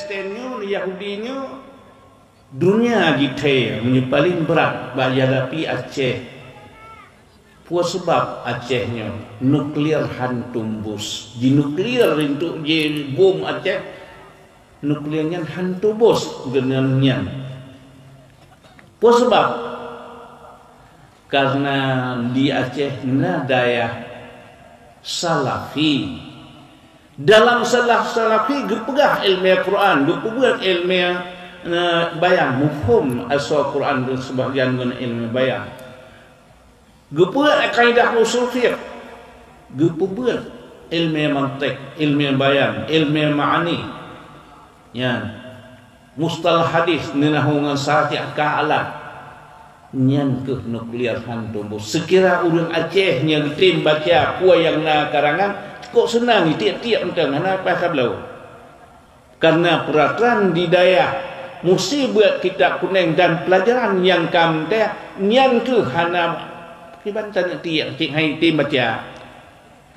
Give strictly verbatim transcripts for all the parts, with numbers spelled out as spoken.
Palestin nyoe, Yahudi nyoe, dunia jithèe meunyoe paleng brat bak jihadapi Aceh. Peue sabab Aceh nyoe nuklir han tumbus? Jinuklir untuk jibom Aceh, nuklir nyan han tumbus geunan nyan. Peue sabab? Karena di Aceh na dayah Salafi. Dalam salah Salafi geupeugah ilmu Quran, geupeugah ilmu, eh, bayan, mafhum asoe Quran dan sebahagian ngon ilmu bayan. Geupeugah kaidah usul fiqh, geupeugah ilmu mantiq, ilmu bayan, ilmu ma'ani. Nyan. Mustalah hadis, neunahu ngon sahih ka alat. Nyan keuh nuklir han tumbus. Seukira ureuëng Aceh nyang tem baca peue nyang na karangan, kok seunang tiep-tiep mantong hana paih tabloe. Karena peraturan di dayah musti buet kitab kuneng dan pelajaran nyang ka meuntah, nyan keuh hana kiban taneuk tiep cit hai tem baca.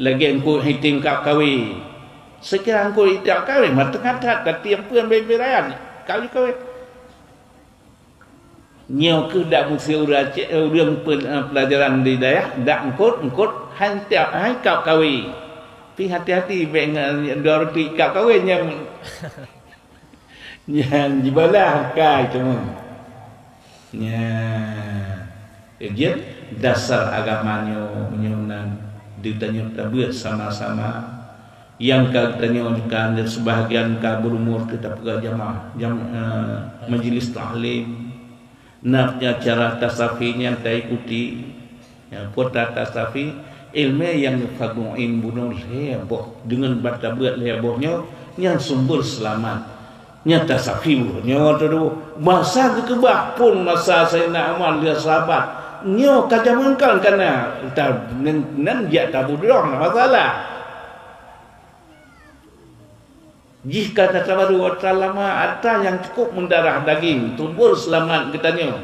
Lagée eungkôt hai tem kab kawé. Seukira eungkôt hai tem kawé, meuteungat that, tapi ampeuen beu-beu rayan kawé-kawé. Nyoe keuh dak meuseu ureuëng Aceh, ureuëng pe-, eh, pelajaran di dayah, dak eungkôt-eungkôt hai tem, hai kab kawé. Pi hati-hati bék ngon dua ruti kab kawé nyang Nyan jibalah kai teuma. Nyan. Jeuet dasar agama nyoe, nyoe nan ditanyoe tabeuet sama-sama. Nyang ka tanyoe ka sebahagian ka beurumur kita peugah jamaah, jam-, eh, majlis taklim. Na cara tasafi nyang taikuti. Ya, peue tasafi, ilmu nyang fadhu'in bunoe lhée boh. Deungon bak tabeuet lhée boh nyoe, nyan sumber seulamat. Nyan tasafi bunoe nyoe teuh. Masa geukeubah pun masa Saidina Umar lé sahabat. Nyoe ka jameun kon kana, ta-, nan, nan jak tabudong na masalah. Jih ka tatabadu atra lama, atra nyang cukup meudarah daging, tumbur seulamat geutanyoe.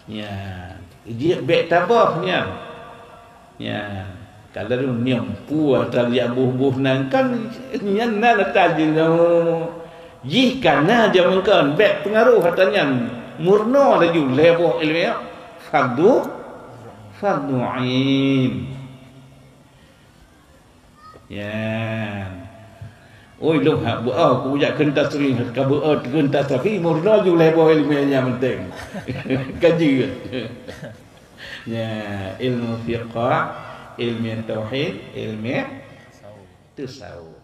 Nyan, jih bék taboh nyan. Nyan, ka laju nyoe peue atra jak boh-boh nan kan, nyan nan atra jinoe. Jih ka na jameun kon, bék peungaroh atra nyan. Murno laju lhée boh iéleumé, fardu, fardu ain. Nyan. Oi, lôn hak beuo, ku jak kheun tasri, ka beuo kheun tasri, murno ju lhée boh iéleumé nyang penting. Ka jeuet. Nyan, ilmu fiqah, ilmu tauhid, ilmu tasawuf.